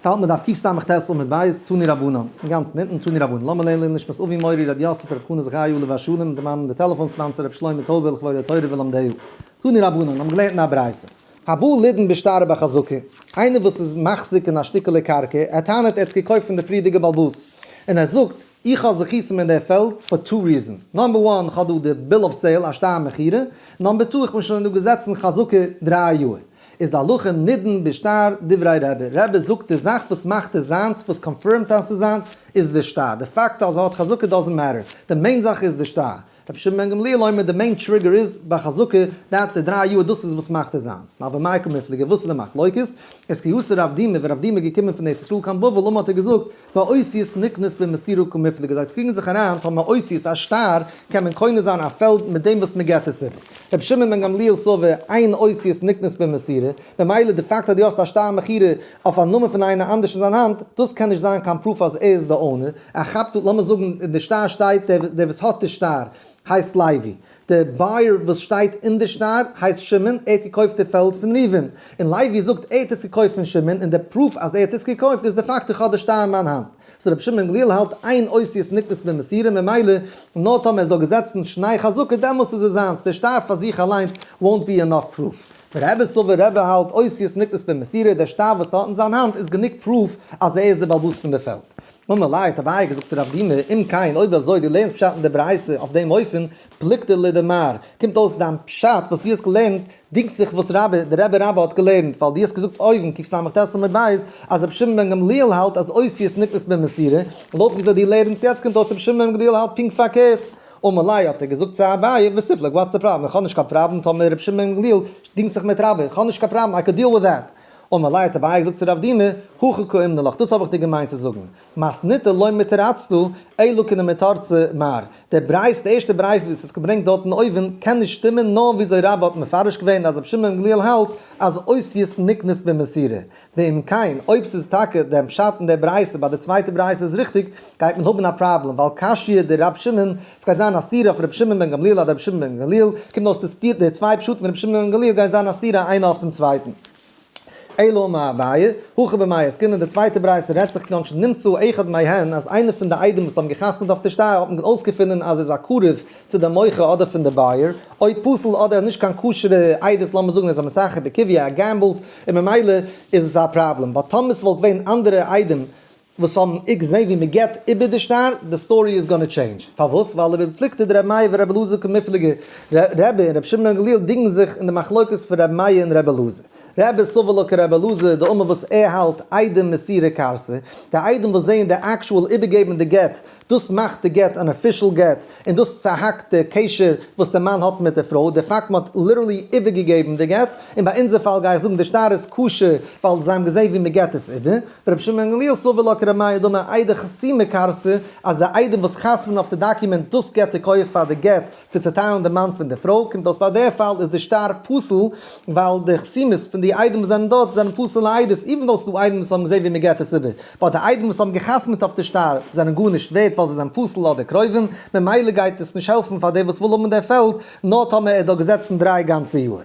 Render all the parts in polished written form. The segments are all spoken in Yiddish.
האלט מען דף קס"ט עמוד ב', תנו רבנן, אינגאנצן אונטן, תנו רבנן, לאמיר לערנען לעילוי נשמת אבי מורי רבי יוסף רבי חנא זכרי' עליו השלום, דערמאנען די טעלעפאן sponsor רבי שלמה טויבער לכבוד התורה ולומדיה. תנו רבנן, האבן געלערנט אין א ברייתא. הבא לידון בשטר ובחזקה, איינער וואס איז מחזיק אין א שטיקעלע קרקע, ער טענה'ט ער האט עס געקויפט פון די פריערדיגע בעל הבית, און ער זאגט, איך האב זכותים אין די פעלד for two reasons, number one איך האב דא די bill of sale א שטר מכירה, number two איך בין שוין דא געזעצן חזקה 3 יאר. איז די הלכה נידון בשטר דברי רבי, רבי זאגט די זאך וואס מאכט עס זיינס, וואס confirm ט אז ס'איז זיינס, איז די שטר, די פאקט אז ער האט חזקה doesn't matter, די main זאך איז די שטר. רבי שמעון בן גמליאל אומר די main trigger איז ביי חזקה, דעת די 3 יאר דאס איז וואס מאכט עס זיינס. נאר במאי קמיפלגי וואס איז די מחלוקת? איז כי אתא רב דימי ווען רב דימי איז געקומען פון ארץ ישראל קיין בבל אמר האט ער געזאגט באותיות נקנות במסירה קמיפלגי זיי קריגן זיך אריין טאמער אותיות א שטר קען מען קונה זיין א פעלד מיט דעם וואס מען געט עס איבער. רבי שמעון בן גמליאל סבר אין אותיות נקנות במסירה, ממילא די פאקט אז דו האסט א שטר מכירה אויף א נאמען פון איינער אנדערש אין זיין האנט, דאס קען נישט זיין קיין proof אז ער איז די owner, ער כאפט אן, לאמיר זאגן אין די שטר שטייט דער וואס האט די שטר הייסט לוי, די buyer וואס שטייט אין די שטר הייסט שמעון, ער האט געקויפט די פעלד פון ראובן, און לוי זאגט ער האט עס געקויפט פון שמעון, און די proof אז ער האט עס געקויפט איז די פאקט איך האב די שטר אין מיין האנט. so רבי שמעון בן גמליאל האלט אין אותיות נקנות במסירה ממילא נאר טאמער איז דא געזעצן שני חזקה דעמאלסט איז עס זיינס, די שטר פאר זיך אליינס won't be enough proof. ורבי סבר רבי האלט אותיות נקנות במסירה, דער שטר וואס ער האט אין זיין האנט איז גענוג proof אז ער איז דער בעל הבית פון די פעלד. אמר ליה האט אביי געזאגט צו רב דימי, אם כן, אויב אזוי דו לערנסט פשט אין די ברייתא אויף דעם אופן, פלוגתא לדמר, קומט אויס דיין פשט וואס דו האסט געלערנט דינגט זיך וואס רבי, דער רבי רבה האט געלערנט, ווייל דו האסט געזאגט אויבן, קס"ט עמוד ב', אז רבי שמעון בן גמליאל האלט אז אותיות נקנות במסירה, לויט וויאזוי דו לערנסט יעצט קומט אויס רבי שמעון בן גמליאל האלט פונקט פארקערט. אמר ליה האט ער געזאגט צו אביי, ותיפלוג, what's the problem, איך האב נישט קיין פראבלעם טאמער רבי שמעון בן גמליאל דינגט זיך מיט רבה, איך האב נישט קיין פראבלעם, I could deal with that. אמר ליה האט אביי געזאגט צו רב דימי, הכי קאמינא לך, דאס האב איך דיר געמיינט צו זאגן, מתניתא לא מתרצתא, אלא כדמתרצה מר. דער ברייתא, די ערשטע ברייתא וואס איז געברענגט דארטן אויבן, קען נישט שטימען נאר וויאזוי רבה האט מפרש געווען אז רבי שמעון בן גמליאל האלט אז אותיות נקנות במסירה. ואם כן, אויב ס'איז טאקע דעם פשט אין דער ברייתא ביי די צווייטע ברייתא איז ריכטיג, גייט מען האבן א פראבלעם, ווייל קשיא דרבי שמעון, ס'גייט זיין א סתירה אויף רבי שמעון בן גמליאל אדער רבי שמעון בן גמליאל, קומט אויס די סתירה, די צוויי פשטים פון רבי שמעון בן גמליאל גייען זיין א סתירה איינע אויפן צווייטן. אלא אמר אביי, הכא במאי עסקינן, די צווייטע ברייתא רעדט זיך כגון שנמצא אחד מהן, אז איינער פון די עדים וואס האבן געחתמ'ט אויף די שטר האט מען אויסגעפונען אז ער איז א קרוב צו די מוכר אדער פון די buyer, או פסול אדער איז נישט קיין כשר'ע עדות לאמיר זאגן ער איז א משחק בקוביא ער gamble ט און ממילא איז עס א פראבלעם, but טאמער ס'וואלט געווען אנדערע עדים וואס האבן געזען ווי מ'געט איבער די שטר, די story איז gonna change. פארוואס? ווייל ובפלוגתא דרבי מאיר ורבי אלעזר קמיפלגי, רבי און רבי שמעון בן גמליאל דינגן זיך אין די מחלוקת פון רבי מאיר און רבי אלעזר. רבי סבר לה כרבי אלעזר דאמר וואס ער האלט עדים מסירה כרתי, די עדים וואס זעען די actual איבערגעבן די גט, דאס מאכט די גט אן official גט, און דאס צעהאקט די קשר וואס די מאן האט מיט די פרוי, די פאקט מען האט literally איבערגעגעבן די גט, און ביי אונזער פאל גיי איך זאגן די שטר איז כשר ווייל זיי האבן געזען ווי מען געט עס איבער, ורבי שמעון בן גמליאל סבר לה כרבי מאיר דאמר עדי חתימה כרתי, אז די עדים וואס חתמ'ן אויף די דאקומענט דאס געט די כח פאר די גט צו צעטיילן די מאן פון די פרוי, קומט אויס ביי די פאל איז די שטר פסול ווייל די חתימות פון די עדים וואס זענען דארט זענען פסול'ע עדות, even though ס'דא עדים וואס האבן געזען ווי מען געט עס איבער, but די עדים וואס האבן געחתמ'ט אויף די שטר זענען גארנישט ווערט ווייל זיי זענען פסול אדער קרובים, ממילא גייט עס נישט העלפן פאר דער וואס וויל האבן דער פעלד, נאר טאמער ער איז דארט געזעצן 3 גאנצע יאר.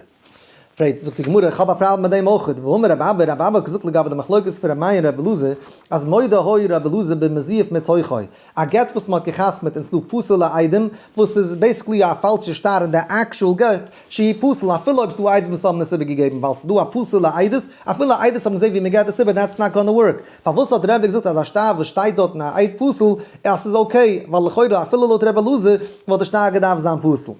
פרעגט, זאגט די גמרא, איך האב א פראבלעם מיט דעם אויך, והאמר רבי אבא, רבי אבא האט געזאגט לגבי די מחלוקת פון רבי מאיר און רבי אלעזר, אז מודה היה רבי אלעזר במזויף מתוכו, א גט וואס מ'האט געחתמ'ט און ס'דא פסול'ע עדים, וואס איז basically א פאלשע שטר אין די actual גט, שהוא פסול, אפילו אויב ס'דא עדים וואס האבן עס איבערגעגעבן, ווייל ס'דא א פסול'ע עדות, אפילו עדות האבן געזען ווי מ'געט עס איבער, that's not gonna work. פארוואס האט רבי געזאגט אז א שטר וואס שטייט דארט אין א עד פסול, אז ס'איז okay, ווייל לכאורה אפילו לויט רבי אלעזר וואלט די שטר געדארפט זיין פסול.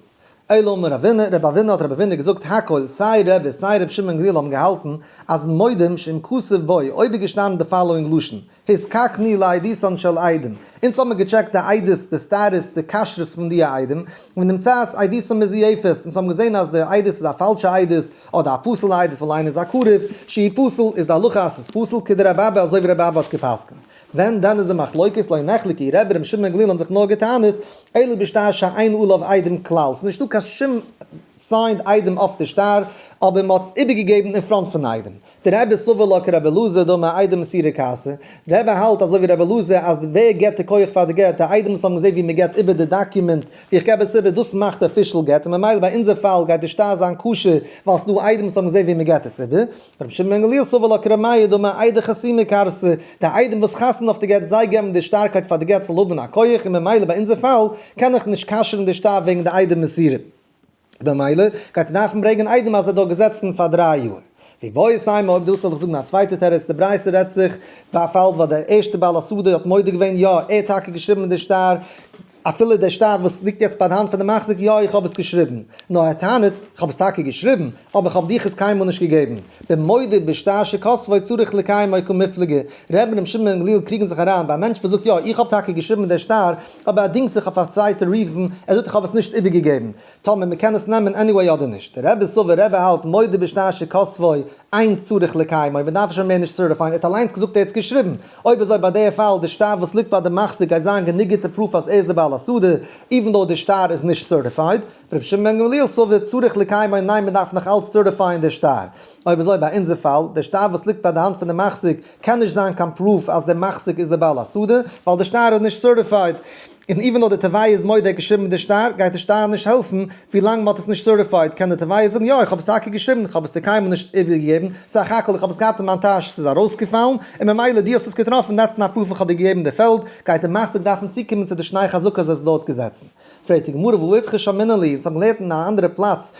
אלא אמר רבינא, רבי אבינא האט רבי אבינא געזאגט הכל, סיי רבי סיי רבי שמעון גמליאל האבן געהאלטן אז מודים שאם כתוב בו, אויב איז געשטאנען די following לשון, הזקקנו לעדותן של עדים, אונז האבן געטשעקט די עדות, די סטאטוס, די כשרות פון די עדים, ונמצאת עדותם מזויפת, אונז האבן געזען אז די עדות איז א פאלשע עדות, אדער א פסול'ע עדות ווייל איינער איז א קרוב, שהוא פסול, איז די הלכה אז ס'איז פסול, כדרבי אבא אזוי ווי רבי אבא האט גע'פסק'נט. ווען דען איז די מחלוקת, לא נחלקו, רבי רבי שמעון בן גמליאל האבן זיך נאר גע'טענה'ט, אלא בשטר שאין עליו עדים כלל, ס'איז נישטא קיין שום signed עדים אויף די שטר, אבער מ'האט עס איבערגעגעבן אין front פון עדים. דרבי סבר לה כרבי אלעזר דאמר עדי מסירה כרתי, רבי האלט אזוי ווי רבי אלעזר אז ווער געבט די כח פאר די גט, די עדים וואס האבן געזעהן ווי מען געבט איבער די document ווי איך געב עס איבער דאס מאכט official גט און ממילא ביי אונזער פאל גייט די שטר זיין כשר ווייל ס'דא עדים וואס האבן געזעהן ווי מען געבט עס איבער. רבי שמעון בן גמליאל סבר לה כרבי מאיר דאמר עדי חתימה כרתי, די עדים וואס חתמ'ן אויף די גט זיי געבן די שטארקייט פאר די גט זאל האבן א כח און ממילא ביי אונזער פאל קען איך נישט כשר'ן די שטר וועגן די עדי מסירה. במילא גייט ער דארפן ברענגען עדים אז ער האט דארט געזעצן פאר 3 יאר. ואיבעית אימא אויב דו ווילסט וועל איך זאגן א צווייטע תירוץ, די ברייתא רעדט זיך ביי א פאל וואס דער ערשטער בעל השדה האט מודה געווען יא ער האט טאקע געשריבן די שטר, אפילו דער שטר וואס ליגט יעצט ביי די האנט פון די מחזיק יא איך האב עס געשריבן, נאר ער טענה'ט איך האב עס טאקע געשריבן אבער איך האב דיך עס קיינמאל נישט געגעבן, במודה בשטר שכתבו צריך לקיימו קמיפלגי, רבי און רבי שמעון בן גמליאל קריגן זיך אריין ביי א מענטש וואס זאגט יא איך האב טאקע געשריבן דער שטר אבער ער דינגט זיך אויף א צווייטע reason, ער זאגט איך האב עס נישט איבערגעגעבן, טאמער מען קען עס נעמען anyway אדער נישט. דרבי סבר רבי האלט מודה בשטר שכתבו אין צריך לקיימו, מען דארף שוין מער נישט certify ען, ער האט אליינס געזאגט ער האט עס געשריבן, אויב אזוי ביי די פאל די שטר וואס ליגט ביי די מחזיק גייט זיין גענוג גוטע proof אז ער איז די בעל השדה, even though די שטר איז נישט certified. רבי שמעון בן גמליאל סבר צריך לקיימו ניין מען דארף נאך אלץ certify ען די שטר. אויב אזוי ביי אונזער פאל, די שטר וואס ליגט ביי די האנט פון די מחזיק קען נישט זיין קיין proof אז דער מחזיק איז דער בעל השדה, ווייל די שטר איז נישט certified. און even though די תובע איז מודה ער האט געשריבן די שטר, גייט די שטר נישט העלפן, ווילאנג מ'האט עס נישט certified קען די תובע זאגן יא איך האב עס טאקע געשריבן, איך האב עס דיר קיינמאל נישט איבערגעגעבן, סך הכל איך האב עס געהאט אין מיין טאש ס'איז ארויסגעפאלן, און ממילא דו האסט עס געטראפן that's not proof איך האב דיר געגעבן די פעלד, גייט די מחזיק דארפן צוקומען צו די שני חזקות אז עס איז דארט געזעצן. פרעגט די גמרא והא איפכא שמעינן להו, אונז האבן געלערנט אין א אנדערע פלאץ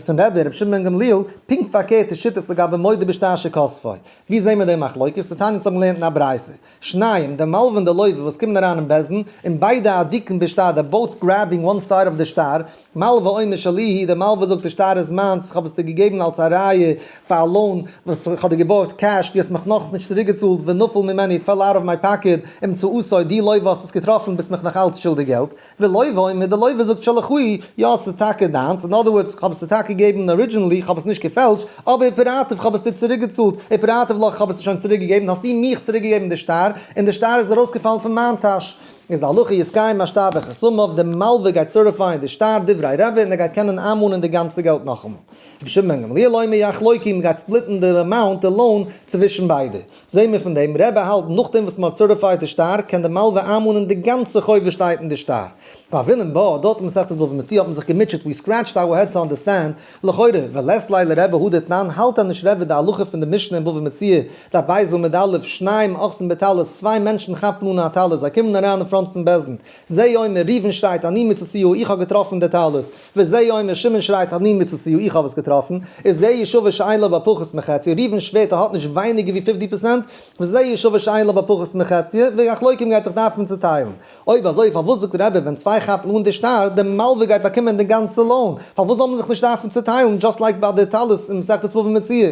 פון רבי רבי שמעון בן גמליאל, פונקט פארקערט די שיטות לגבי מודה בשטר שכתבו. ווי זעהן מיר די מחלוקת? דתניא אונז האבן געלערנט אין א ברייתא, שניים, די מלווה און די לווה וואס קומען אריין אין בית דין, און ביידע אדוקין בשטר, they're both grabbing one side of די שטר, מלווה אומר שלי הוא, די מלווה זאגט די שטר איז מיינס, איך האב עס דיר געגעבן אלס א ראיה פאר א loan וואס איך האב דיר געבארגט cash, דו האסט מיך נאכנישט צוריקגעצאלט, ונפל ממני, it fell out of my pocket, ומצאתו, דו לווה האסט עס געטראפן, ביסט מיך נאך אלץ שולדיג געלט. ולווה אומר, די לווה זאגט שלך הוא, יא ס'איז טאקע דיינס, in other words, כ'האב עס דיר טאקע געגעבן originally, כ'האב עס נישט געפעלשט, אבער ופרעתיו כ'האב עס דיר צוריקגעצאלט, ופרעתיו לך כ'האב עס דיר שוין צוריקגעגעבן, האסטו מיך צוריקגעגעבן די שטר, און די שטר איז ארויסגעפאלן פון מיין טאש. איז די הלכה יתקיים השטר בחותמיו, די מלווה גייט certify ען די שטר דברי רבי און ער גייט קענען איינמאנען די גאנצע געלט נאכאמאל. רבי שמעון בן גמליאל אומר יחלוקו, מ'גייט split ן די amount, די loan, צווישן ביידע. זעהן מיר פון דעם, רבי האלט נאכדעם וואס מ'האט certified די שטר, קען די מלווה איינמאנען די גאנצע חוב וואס שטייט אין די שטר. והוינן בה, דארט אין מסכת בבא מציעא האט מען זיך געמוטשעט, we scratched our head to understand, לכאורה, ולית ליה לרבי הא דתנן, האלט דען נישט רבי די הלכה פון די משנה אין בבא מציעא, דף ב' עמוד א', שניים אוחזין בטלית, צוויי מענטשן כאפן אן א טלית, זיי קומען אריין אין front פון בית דין, זה אומר, ראובן שרייט אני מצאתיה, איך האב געטראפן די טלית, וזה אומר, שמעון שרייט אני מצאתיה, איך האב עס געטראפן, איז זה ישבע שאין לו בה פחות מחציה, ראובן שווערט ער האט נישט ווייניגער ווי 50%, וזה ישבע שאין לו בה פחות מחציה, ויחלוקו גייט זיך דארפן צוטיילן. אויב אזוי פארוואס זאגט רבי ווען צוויי כאפן אן די שטר, די מלווה גייט באקומען די גאנצע loan, פארוואס זאל מען זיך נישט דארפן צוטיילן just like ביי די טלית אין מסכת בבא מציעא?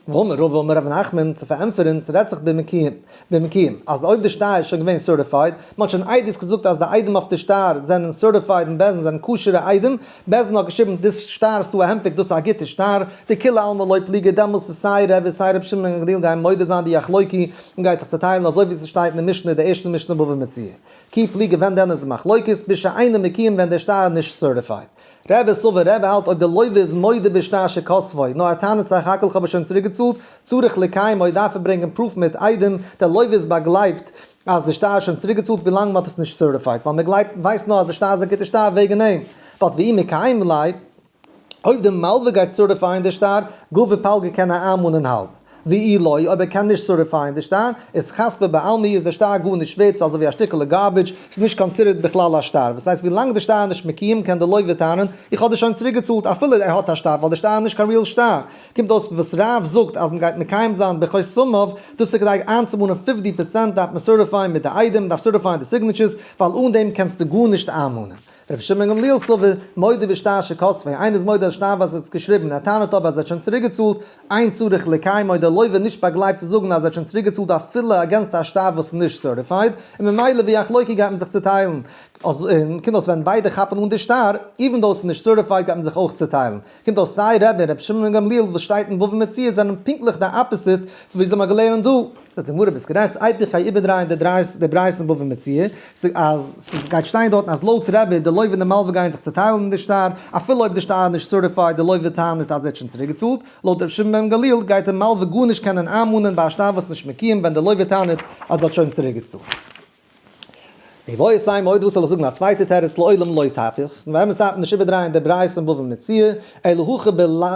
ואמר רבא אמר רב נחמן, צו פארענטפערן, ס'רעדט זיך במקוים, במקוים, אז אויב די שטר איז שוין געווען certified, מ'האט שוין עדות געזאגט אז די עדים אויף די שטר זענען certified און בית דין זענען כשר'ע עדים, בית דין האט געשריבן דאס שטר איז דא א הנפק דאס איז א גוטע שטר, דכולי עלמא לא פליגי דעמאלס איז סיי רבי סיי רבי שמעון בן גמליאל גייען מודה זיין דיחלוקו און גייט זיך צוטיילן אזוי ווי ס'שטייט אין די משנה די ערשטע משנה בבא מציעא. כי פליגי ווען דען איז די מחלוקת? בשאינו מקוים ווען דער שטר איז נישט certified. רבי סבר רבי האלט אויב די לווה איז מודה בשטר שכתבו, נאר ער טענה'ט סך הכל כ'האב עס שוין צוריקגעצאלט, צריך לקיימו דארף ער ברענגען proof מיט עדים, דער לווה איז באגלייבט אז די שטר איז שוין צוריקגעצאלט ווילאנג מ'האט עס נישט certified, ווייל מ'גלייבט ווייסט נאר אז די שטר איז א גוטע שטר וועגן אים, but ואי מקיים ליה, אויב די מלווה גייט certify ען די שטר, גבי פלגא קען ער איינמאנען האלב. ואי לא, אויב ער קען נישט certify ען די שטר, איז חספא בעלמא איז דער שטר גארנישט ווערט, ס'איז אזוי ווי א שטיקעלע garbage, ס'איז נישט considered בכלל א שטר. וואס הייסט ווילאנג די שטר איז נישט מקוים קען די לווה טענה'ן, איך האב דיר שוין צוריקגעצאלט אפילו ער האט א שטר, ווייל די שטר איז נישט קיין real שטר. קומט אויס וואס רב זאגט אז מ'גייט מקיים זיין בחותמיו, דאס איז כדי איינצומאנען 50% דארף מען certify ען מיט די עדים, מ'דארף certify ען די signatures, ווייל אן דעם קענסטו גארנישט איינמאנען. רבי שמעון גמליאל סבר, מודה בשטר שכתבו, איינער איז מודה אז שטר וואס ער האט געשריבן, ער טענה'ט אבער אז ער האט שוין צוריקגעצאלט, אין צריך לקיימו, דער לווה נישט באגלייבט צו זאגן אז ער האט שוין צוריקגעצאלט אפילו against א שטר וואס איז נישט certified, און ממילא ויחלוקו גייט מען זיך צוטיילן. אז קומט אויס ווען ביידע כאפן אן די שטר, even though ס'איז נישט certified גייט מען זיך אויך צוטיילן. קומט אויס סיי רבי און רבי שמעון בן גמליאל וואס שטייט אין בבא מציעא זענען פונקטליך די opposite פון ווי אזוי מ'האט געלערנט דא. זאגט די גמרא ביסט גערעכט, אייביג גיי איבערדרייען די ברייתא אין בבא מציעא, אז ס'גייט שטיין דארטן אז לויט רבי די לוה און די מלווה גייען זיך צוטיילן אין די שטר, אפילו אויב די שטר איז נישט certified, די לוה טענה'ט אז ער האט שוין צוריקגעצאלט, לויט רבי שמעון בן גמליאל גייט די מלווה גארנישט קענען איינמאנען ביי א שטר וואס נישט מקוים ווען די לוה טענה'ט אז ער האט שוין צוריקגעצאלט. איבעית אימא אויב דו ווילסט זאל איך זאגן א צווייטע תירוץ לעולם לא תהפיך, און באמת דארף מען נישט איבערדרייען די ברייתא אין בבא מציעא, אלא הכא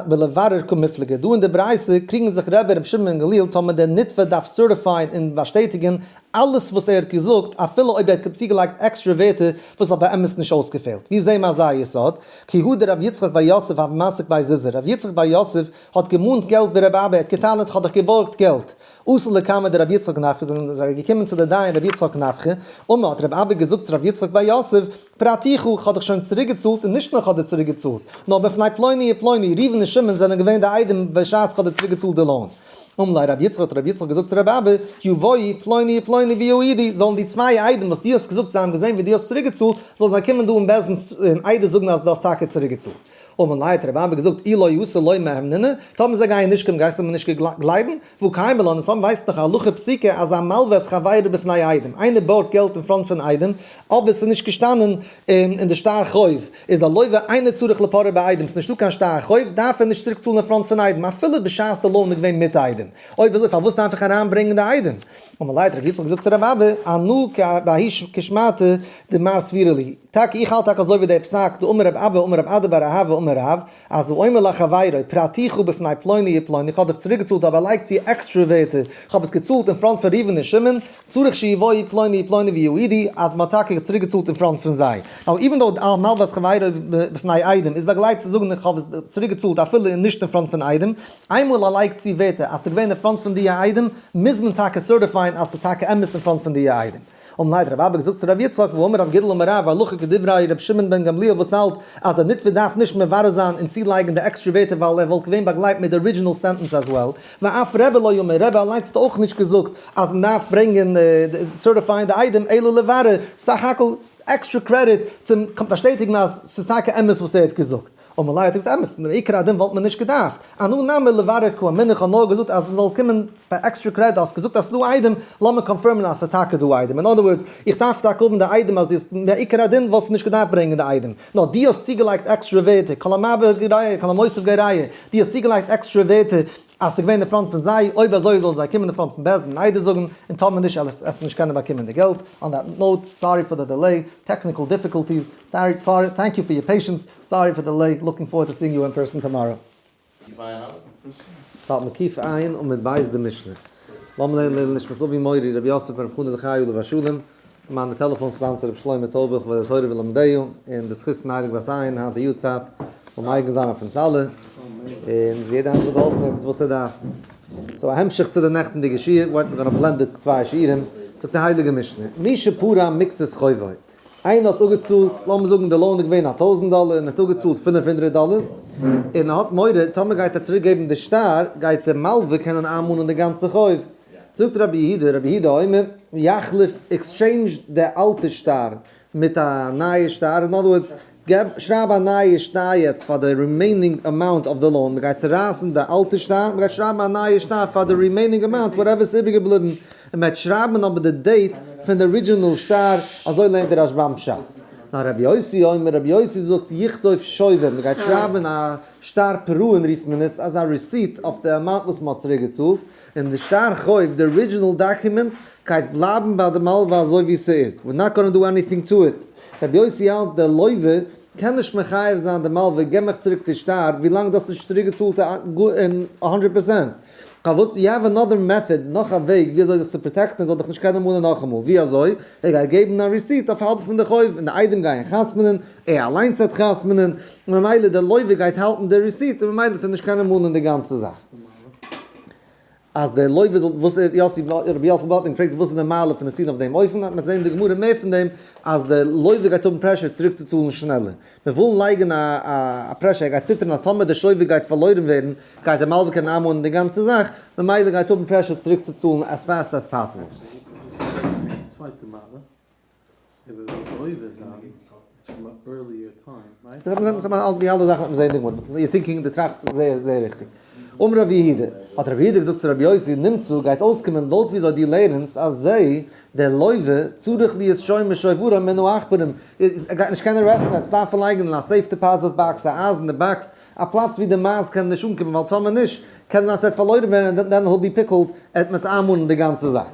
בלברר קמיפלגי, דא אין די ברייתא קריגן זיך רבי און רבי שמעון בן גמליאל טאמער דער נתבע דארף certify ען און באשטעטיגן אלעס וואס ער האט געזאגט אפילו אויב ער האט צוגעלייגט עקסטרע ווערטער וואס האט באמת נישט אויסגעפעלט. ווי זעהן מיר אזא יסוד? כי הא דרב יצחק בר יוסף הוה מסיק בי זוזי, רב יצחק בר יוסף האט געמאנט געלט ביי רבי אבא, ער האט געטענה'ט כ'האב דיך געבארגט געלט. אתו לקמיה דרבי יצחק נפחא זענען זיי געקומען צו די דיין רבי יצחק נפחא, אמר האט רבי אבא געזאגט צו רבי יצחק בר יוסף, פרעתיך, כ'האב דיך שוין צוריק געצאלט און נישט נאר כ'האב דיר צוריק געצאלט, נאר בפני פלוני ופלוני, ראובן און שמעון זענען געווען די עדים בשעת כ'האב דיר צוריק געצאלט די loan. אמר ליה רבי יצחק האט רבי יצחק געזאגט צו רבי אבא, יבואו פלוני ופלוני ויעידו, זאלן די צוויי עדים וואס דו האסט געזאגט זיי האבן געזען ווי דו האסט צוריק געצאלט, זאלן זיי קומען דא אין בית דין און עדות זאגן אז דו האסט טאקע צוריק געצאלט. אמר ליה האט רבי אבא געזאגט אי לא אתו לא מהימנינא, טאמער זיי גייען נישט קומען גייסטו מיר נישט גלייבן? והא קיימא לן, אונז האבן ווייסט דאך א הלכה פסוקה אז המלווה את חברו בפני עדים, איינער בארגט געלט אין front פון עדים, אבער ס'איז נישט געשטאנען אין די שטר חוב, איז הלוה אינו צריך לפרעו בעדים, ס'איז נישטא קיין שטר חוב, דארף ער נישט צוריק צאלן אין front פון עדים, אפילו בשעת די loan איז געווען מיט עדים. אויב אזוי פארוואס דארף איך אריינברענגען די עדים? אמר ליה האט רבי יצחק געזאגט צו רבי אבא, אנא בהאי שמעתא דמר סבירא לי, טאקע איך האלט טאקע אזוי ווי דער פסק דאמר רב אבא אמר רב אדא בר אהבה אמר רב, אז האומר לחבירו פרעתיך בפני פלוני ופלוני איך האב דיך צוריק געצאלט אבער לייג צו עקסטרע ווערטער איך האב עס געצאלט אין front פון ראובן און שמעון, צריך שיבואו פלוני ופלוני ויעידו אז מען האט טאקע צוריק געצאלט אין front פון זיי. נאו even though המלווה את חבירו בפני עדים איז באגלייבט צו זאגן איך האב עס צוריק געצאלט אפילו נישט אין front פון עדים, איינמאל ער לייגט צו ווערטער אז ס'איז געווען אין front פון די עדים מוז מען טאקע certify ען אז ס'איז טאקע אמת אין front פון די עדים. אמר ליה האט רב אבא געזאגט צו רב יצחק, והאמר רב גידל אמר רב, הלכה כדברי ר' שמעון בן גמליאל וואס האלט אז דער נתבע דארף נישט מברר זיין און צולייגן די עקסטרע ווערטער ווייל ער וואלט געווען באגלייבט מיט די original sentence as well, ואף רבי לא אמר, רבי אליינס האט אויך נישט געזאגט אז מען דארף ברענגען certify ען די עדים אלא לברר, סך הכל extra credit צום באשטעטיגן אז ס'איז טאקע אמת וואס ער האט געזאגט. אמר ליה האט ער געזאגט אמת, מעיקר הדין וואלט מען נישט געדארפט, אנא נמי לברר קאמינא איך האב נאר געזאגט אז מ'זאל קומען פאר extra credit האסט געזאגט אז ס'דא עדים, לאמיר confirm ען אז ס'איז טאקע דא עדים, in other words, איך דארף טאקע האבן די עדים אז דו האסט, מעיקר הדין וואלסטו נישט געדארפט ברענגען די עדים, נאר דו האסט צוגעלייגט עקסטרע ווערטער, כל המרבה גריעה כל המוסיף גריעה, דו האסט צוגעלייגט עקסטרע ווערטער אז ס'איז געווען אין front פון זיי, אויב אזוי זאלן זיי קומען אין front פון בית דין און עדות זאגן, און טאמער נישט עסטו נישט קענען באקומען די געלט, on that note, sorry for the delay, technical difficulties, sorry, sorry, thank you for your patience, sorry for the delay, looking forward to seeing you in person tomorrow. ס'האלט מקיף עין עמוד בית די משנה. לאמיר לערנען לעילוי נשמת אבי מורי רבי יוסף ברב חנא זכרי' עליו השלום, מיין טעלעפאן sponsor רבי שלמה טויבער לכבוד התורה ולומדיה, און בזכות פון הייליג בת עין היינט די יארצייט, זאל מגין זיין אויף אונז אלע, און יעדער איינער זאל געהאלפן ווערן מיט וואס ער דארף. so א המשך צו די נעכטנדיגע שיעור, we're gonna blend די צוויי שיעורים, זאגט די הייליגע משנה, מי שפרע מקצת חובו, איינער האט אפגעצאלט, לאמיר זאגן די loan איז געווען א טויזנט דאלער און ער האט אפגעצאלט 500 דאלער, און ער האט מורא טאמער גייט ער צוריק געבן די שטר גייט די מלווה קענען איינמאנען די גאנצע חוב. זאגט רבי יהודה, רבי יהודה אומר, יחליף, exchange די אלטע שטר מיט א נייע שטר, in other words, געב, שרייב א נייע שטר יעצט פאר די remaining amount of די loan, מ'גייט צורייסן די אלטע שטר, מ'גייט שרייבן א נייע שטר פאר די remaining amount, whatever ס'איז איבערגעבליבן, און מ'וועט שרייבן אבער די date פון די original שטר, אזוי לערנט דער רשב"ם פשט. נאר רבי יוסי אומר, רבי יוסי זאגט יכתוב שובר, מ'גייט שרייבן א שטר פירעון רופט מען עס, אזא receipt אויף די amount וואס מ'האט צוריק געצאלט, און די שטר חוב, די original document, גייט בלייבן ביי די מלווה אזוי ווי ס'איז, we're not gonna do anything to it. רבי יוסי האלט די לווה קען נישט מחייב זיין די מלווה געב מיך צוריק די שטר ווילאנג דו האסט נישט צוריק געצאלט hundred percent. פארוואס? you have another method, נאך א וועג ווי אזוי זיך צו protect ן ער זאל דיך נישט קענען מאנען נאכאמאל. ווי אזוי? ער גייט געבן א receipt אויף האלב פון די חוב און די עדים גייען חתמ'נען, ער אליינס וועט חתמ'נען, און ממילא די לווה גייט האלטן די receipt און ממילא וועט ער נישט קענען מאנען די גאנצע זאך. אז דער לווה זאל, וואס יוסי, רבי יוסף באלטינג פרעגט וואס איז די מעלה פון עס טון אויף דעם אופן, וועט מען זען אין די גמרא מער פון דעם, אז דער לווה גייט האבן pressure צוריק צו צאלן שנעלער. מיר ווילן לייגן א pressure, ער גייט ציטערן אז טאמער דער שובר גייט פארלוירן ווערן, גייט דער מלווה קענען איינמאנען די גאנצע זאך, ממילא גייט האבן pressure צוריק צו צאלן as fast as possible. צווייטע מעלה. די אלע זאכן וועט מען זעהן אין די גמרא, but you're thinking, דו טראכסט זייער זייער ריכטיג. אמר רב יהודה, האט רב יהודה געזאגט צו רבי יוסי, נמצא, גייט אויסקומען לויט וויאזוי דו לערנסט, אז זה, דער לוה, צריך להיות שומר שוברו מן העכברים, ער גייט נישט קענען rest ן, ער וועט דארפן לייגן אין א safe deposit box, א אייזערנע box, א פלאץ ווי די מייז קענען נישט אנקומען, ווייל טאמער נישט, קען זיין ס'וועט פארלוירן ווערן און then he'll be pickled, ער וועט מיט איינמאנען די גאנצע זאך.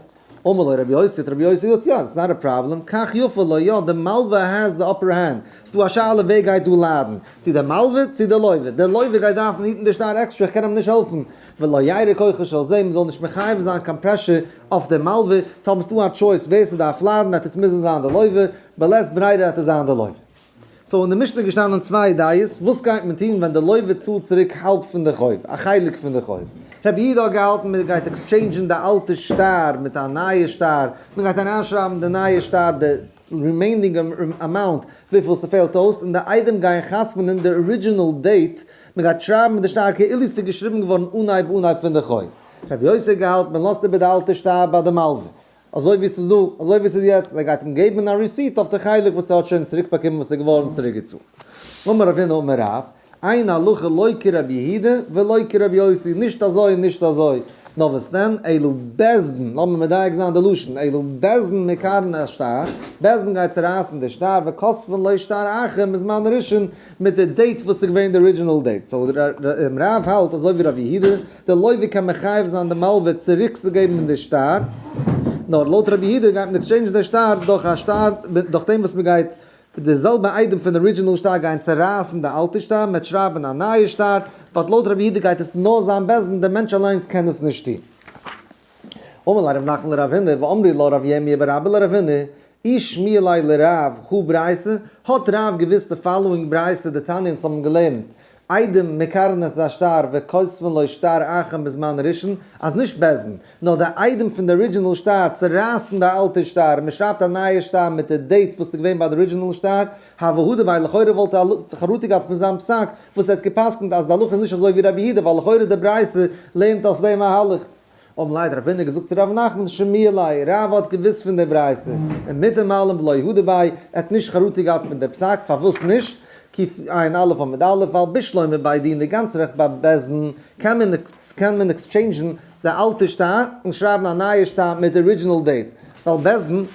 אמר לו רבי יוסי, האט רבי יוסי געזאגט, יא, it's not a problem, כך יפה לו, יא, די מלווה has the upper hand, ס'דא א שאלה ווער גייט דא ליידן, צו דער מלווה צו דער לוה, דער לוה גייט דארפן היטן די שטר עקסטרא, איך קען אים נישט העלפן, ולא ירע כוחו של זה, מ'זאל נישט מחייב זיין קיין pressure אויף דער מלווה, טאמער ס'דא א choice ווער ס'דארף ליידן וועט עס מוזן זיין דער לוה, בלית ברירה וועט עס זיין דער לוה. so אין די משנה איז געשטאנען צוויי דעות, וואס גייט מען טון ווען די לוה צאלט צוריק האלב פון די חוב, א חלק פון די חוב. רבי יהודה האט געהאלטן מען גייט exchange ן די אלטע שטר מיט א נייע שטר, מען גייט אריינשרייבן די נייע שטר די remaining amount וויפיל ס'פעלט אויס, און די עדים גייען חתמ'נען די original date, מען גייט שרייבן מיט די שטר כאילו ס'איז געשריבן געווארן אנהייב אנהייב פון די חוב. רבי יוסי האט געהאלטן מען לאזט איבער די אלטע שטר ביי די מלווה. אזוי ווי ס'איז דא, אזוי ווי ס'איז יעצט, און ער גייט אים געבן א receipt אויף די חלק וואס ער האט שוין צוריק באקומען וואס איז געווארן צוריק געצאלט. אמר רב הונא אמר רב, אין הלכה לא כרבי יהודה ולא כרבי יוסי, נישט אזוי און נישט אזוי, נאר וואס דען, אלא בית דין, לאמיר מדייק זיין די לשון, אלא בית דין מקרעין השטר, בית דין גייט צורייסן די שטר וכותבין לו שטר אחר מזמן ראשון, מיט די date וואס איז געווען די original date, so רב האלט אזוי ווי רב יהודה, די לוה קען מחייב זיין די מלווה צוריקצוגעבן די שטר, נאר לויט רבי יהודה גייט מען exchange ן די שטר דורך א שטר, דורך דעם וואס מען גייט די זעלבע עדים פון די original שטר גייען צורייסן די אלטע שטר, מען וועט שרייבן א נייע שטר, but לויט רבי יהודה גייט עס נאר זיין בית דין, דער מענטש אליינס קען עס נישט טון. אמר ליה רב נחמן לרב הונא ואמרי לה רב ירמיה בר אבא לרב הונא, אי שמיע ליה לרב הא ברייתא, האט רב געוואוסט די following ברייתא דתניא אונז האבן געלערנט, עדים מקרעין את השטר וכותבין לו שטר אחר מזמן ראשון, אז נישט בית דין, נאר די עדים פון די original שטר צורייסן די אלטע שטר און מען שרייבט א נייע שטר מיט די date וואס איז געווען ביי די original שטר, הוה הדר ביה לכאורה וואלט ער חרטה געהאט פון זיין פסק וואס ער האט גע'פסק'נט אז די הלכה איז נישט אזוי ווי רבי יהודה ווייל לכאורה די ברייתא לערנט אויף דעם מהלך. אמר ליה האט רב הונא געזאגט צו רב נחמן שמיע ליה, רב האט געוואוסט פון די ברייתא, און מיט דעם אלעם ולא הדר ביה, ער האט נישט חרטה געהאט פון די פסק, פארוואס נישט? קע"ה עמוד א', ווייל בשלמא בי דינא גאנץ רעכט ביי בית דין קען מען קען מען exchange ן די אלטע שטר און שרייבן א נייע שטר מיט די original date, ווייל בית דין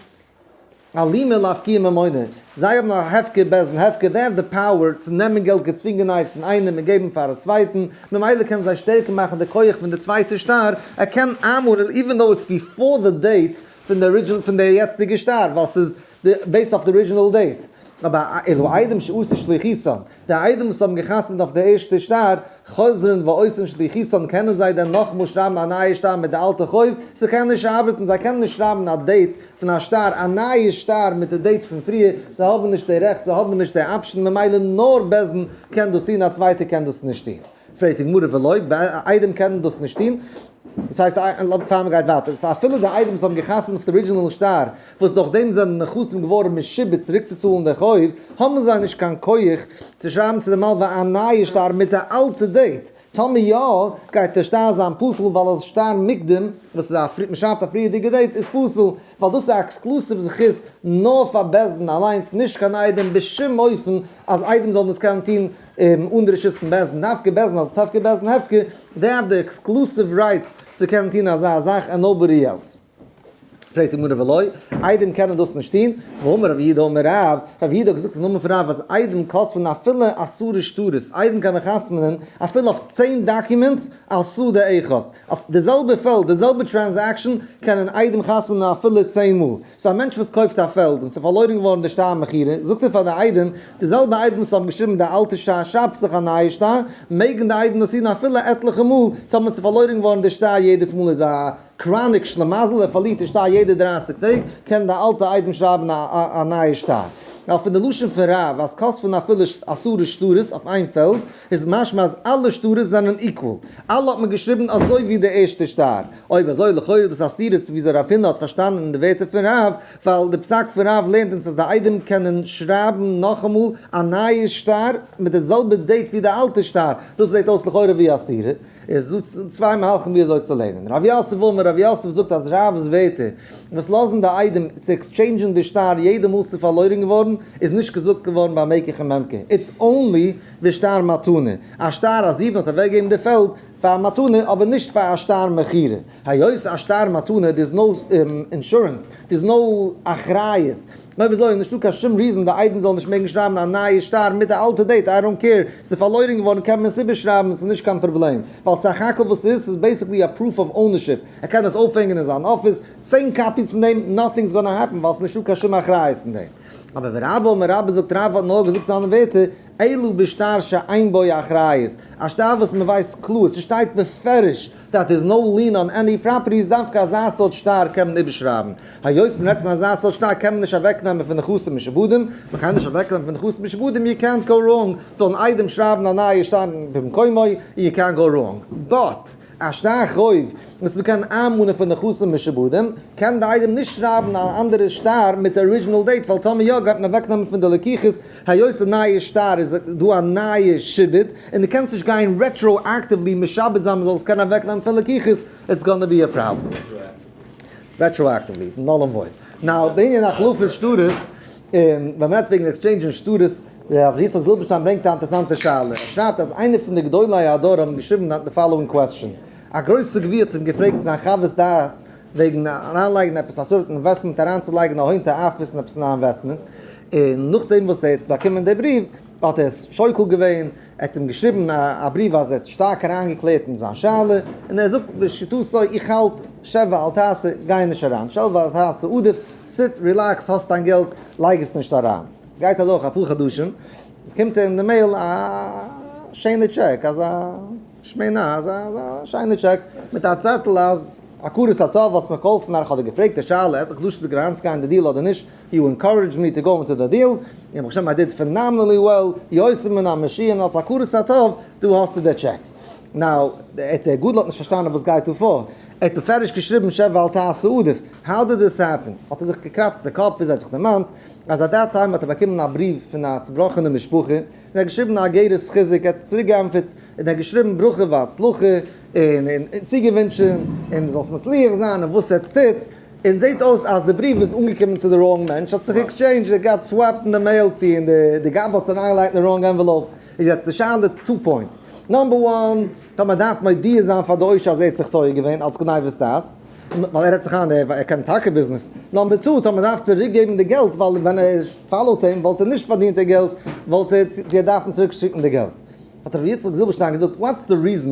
אלימא לאפקועי ממונא, זיי האבן א הפקר בית דין הפקר, they have the power צו נעמען געלט געצווינגענהייט פון איינעם און געבן פאר א צווייטן, ממילא קענען זיי שטערקער מאכן די כח פון די צווייטע שטר, ער קען איינמאנען even though it's before the date פון די original פון די יעצטיגע שטר ווייל ס'איז based אויף די original date. אבער אלו עדים שעשו שליחותן, די עדים וואס האבן גע'חתמ'ט אויף די ערשטע שטר, חוזרין ועושין שליחותן, קענען זיי דען נאכאמאל שרייבן א נייע שטר מיט די אלטע חוב? ס'קען נישט ארבעטן, זיי קענען נישט שרייבן א date פון א שטר, א נייע שטר מיט די date פון פריער, זיי האבן נישט די רעכט, זיי האבן נישט די option, ממילא נאר בית דין קען דאס טון, א צווייטער קען דאס נישט טון. פרעגט די גמרא ולא, עדים קענען דאס נישט טון, דאס הייסט, פאר מען גייט ווייטער, סא אפילו די עדים וואס האבן גע'חתמ'ט אויף די original שטר, וואס דורך דעם זענען נכסים געווארן משועבד צוריקצוצאלן די חוב, האבן זיי נישט קיין כח צו שרייבן צו די מלווה א נייע שטר מיט די אלטע date. טאמער יא, גייט דער שטר זיין פסול ווייל אז שטר מוקדם, וואס איז א מען שרייבט א פריערדיגע date, איז פסול, ווייל דאס איז א exclusive זכות נאר פאר בית דין אליינס, נישט קיין עדים בשום אופן אז עדים זאלן דאס קענען טון אן די רשות פון בית דין, דווקא בית דין אלס הפקר בית דין הפקר, they have the exclusive rights צו קענען טון אזא זאך and nobody else. פרעגט די גמרא ולא, עדים קענען דאס נישט טון, והאמר רב יהודה אמר רב, רב יהודה האט געזאגט אין נאמען פון רב אז עדים כותבין אפילו עשרה שטרות, עדים קענען חתמ'נען אפילו אויף 10 documents על שדה אחת, אויף די זעלבע פעלד, די זעלבע transaction קענען עדים חתמ'נען אפילו 10 מאל. so א מענטש וואס קויפט א פעלד און ס'איז פארלוירן געווארן די שטר מכירה, זאגט ער פאר די עדים, די זעלבע עדים וואס האבן געשריבן די אלטע שטר שרייבט זיך א נייע שטר, מעגן די עדים דאס טון אפילו עטליכע מאל, טאמער ס'איז פארלוירן געווארן די שטר יעדעס מאל איז א chronic שלימזל, ער פארלירט די שטר יעדע 30 טעג, קען די אלטע עדים שרייבן א נייע שטר. ווייל פון די לשון פון רב אז כותבין אפילו עשרה שטרות אויף איין פעלד, איז משמע אז אלע שטרות זענען equal. אלע האט מען געשריבן אזוי ווי די ערשטע שטר. אויב אזוי לכאורה איז דאס א סתירה צו וויאזוי רב הונא האט פארשטאנען אין די ווערטער פון רב, ווייל די פסק פון רב לערנט אונז אז די עדים קענען שרייבן נאכאמאל א נייע שטר מיט די זעלבע date ווי די אלטע שטר, דאס זעט אויס לכאורה ווי א סתירה. איז דא צוויי מהלכים ווי אזוי צו לערנען. רב יוסף אמר, רב יוסף זאגט אז רב'ס ווערטער וואס לאזן די עדים צו exchange ן די שטר יעדע מאל ס'איז פארלוירן געווארן איז נישט געזאגט געווארן ביי מקח וממכר, it's only בשטר מתנה, א שטר אז ראובן האט אוועקגעגעבן די פעלד פאר מתנה אבער נישט פאר א שטר מכירה, היות א שטר מתנה there's no insurance, there's no אחריות, אויב אזוי איז נישטא קיין שום reason די עדים זאלן נישט מעגן שרייבן א נייע שטר מיט די אלטע date, I don't care, ס'איז פארלוירן געווארן קען מען עס איבערשרייבן ס'איז נישט קיין פראבלעם, ווייל סך הכל וואס ס'איז ס'איז basically א proof of ownership, ער קען עס אויפהענגען אין זיין אפיס, 10 copies פון דעם, nothing's gonna happen ווייל ס'איז נישטא קיין שום אחריות אין דעם. אבער ורבה אמר רבה זאגט רבה האט נאר געזאגט זיינע ווערטער, אלא בשטר שאין בו אחריות, א שטר וואס מ'ווייסט קלאר, ס'שטייט בפירוש that there's no lien on any properties, דווקא אזא סארט שטר קען מען איבערשרייבן. היות מ'רעדט פון אזא סארט שטר קען מען נישט אוועקנעמען פון נכסים משועבדים, מ'קען נישט אוועקנעמען פון נכסים משועבדים, יו קענט גאו ראנג, זאלן עדים שרייבן א נייע שטר במקומו, יו קענט גאו ראנג. But, א שטר חוב וואס מ'קען איינמאנען פון נכסים משועבדים, קען די עדים נישט שרייבן א אנדערע שטר מיט די original date, ווייל טאמער יא גייט מען אוועקנעמען פון די לקוחות, היות די נייע שטר איז דא א נייע שעבוד, און דו קענסט נישט גיין retroactively משעבד זיין מ'זאל עס קענען אוועקנעמען פון לקוחות, it's gonna be a problem. Retroactively, null and void. Now, בענין החלפת שטרות, ווען מ'רעדט וועגן exchange ן שטרות, ר' יצחק זילבערשטיין ברענגט א אינטערעסאנטע שאלה. ער שרייבט אז איינער פון די גדולי הדור האבן געשריבן the following question. א גרויסע גביר האט אים געפרעגט זיין חוות דעת וועגן אריינלייגן עפעס א סארט investment אריינצולייגן א הון תועפות אין עפעס אן investment, און נאכדעם וואס ער האט באקומען די בריוו האט ער עס שוקל געווען, ער האט אים געשריבן א בריוו אז ער האט שטארק אריינגעקלערט אין זיין שאלה, און ער זאגט בשיטתו איך האלט שב ואל תעשה, גיי נישט אריין, שב ואל תעשה עדיף, sit, relax, האסט דיין געלט, לייג עס נישט אריין. עס גייט אדורך אפאר חדשים, קומט אין די mail א שיינע טשעק, אזא שמנה, אזא שיינע טשעק, מיט א צעטל אז הכרת הטוב האסט מיר געהאלפן, איך האב דיר געפרעגט די שאלה עטליכע חדשים צוריק אריינצוגיין אין די דיעל אדער נישט, you encouraged me to go into the deal, און ברוך השם I did phenomenally well, יותר מן המאושרין אלס הכרת הטוב, דא האסטו די טשעק. Now, דער גדול האט נישט פארשטאנען וואס גייט דא פאר, ער האט בפירוש געשריבן שב ואל תעשה עדיף, how did this happen? האט ער זיך געקראצט די קאפ ביז ער האט זיך דערמאנט אז at that time האט ער באקומען א בריוו פון א צובראכענע משפחה, און ער האט געשריבן א אגרת חיזוק, ער האט צוריק געענטפערט, און ער האט געשריבן ברכה והצלחה, און און צוגעווינטשן, און זאלסט מצליח זיין, און וואס עטס טוטס, און זעט אויס אז די בריוו איז אנגעקומען צו די wrong מענטש, האט זיך exchanged, it got swapped אין די mail צו און די גבאי האט עס אריינגעלייגט אין די wrong envelope, איז יעצט די שאלה two point, number one, טאמער דארף מודיע זיין פאר די עושר אז ער האט זיך טועה געווען אלס גניבת דעת, ווייל ער רעדט זיך איין ער קען טאקע ביזנעס, number two, טאמער דארף צוריק געבן די געלט ווייל ווען ער follow ט אים וואלט ער נישט פארדינט די געלט, וואלט ער צו ער דארפן צוריק שיקן די געלט. האט רבי יצחק זילבערשטיין געזאגט, what's the reason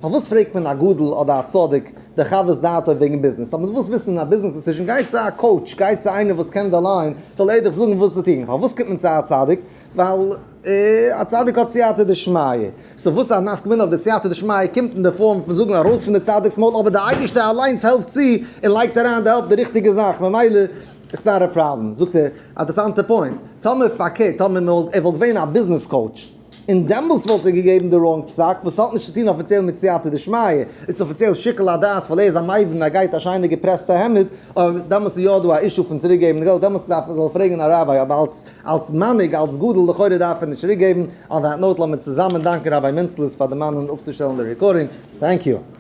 פארוואס פרעגט מען א גדול אדער א צדיק די חוות דעתו וועגן ביזנעס? אבער דו ווילסט וויסן א business decision, גיי צו א coach, גיי צו איינער וואס קען די line, זאל ער דיך זאגן וואס צו טון. פארוואס קומט מען צו א צדיק? ווייל א צדיק האט סייעתא דשמיא. So וואס איז א נפקא מינה אויב די סייעתא דשמיא קומט אין די פארם פון זאגן ארויס פון די צדיק'ס מויל, אבער די אייבערשטער אליינס העלפט צו און לייגט אריין די help די ריכטיגע זאך, ממילא it's not a problem. זאגט ער, א אינטערעסאנטע point, טאמער פארקערט, טאמער ער וואלט געווען א business coach, און דעמאלס וואלט ער געגעבן די wrong פסק וואס האט נישט צו טון אפיציעל מיט סייעתא דשמיא, איז אפיציעל שיקול הדעת ווייל ער איז א מבין ער גייט א שיינע געפרעסטע העמד, אבער דעמאלס איז יא דא א issue פון צוריק געבן די געלט, דעמאלס דארף מען זאל פרעגן א ראביי, אבער אלס אלס מנהיג אלס גדול לכאורה דארף ער נישט צוריק געבן, on that note לאמיר צוזאמען דאנקען ראביי מינצלעס פאר דערמאנען אפצושטעלן די recording, thank you.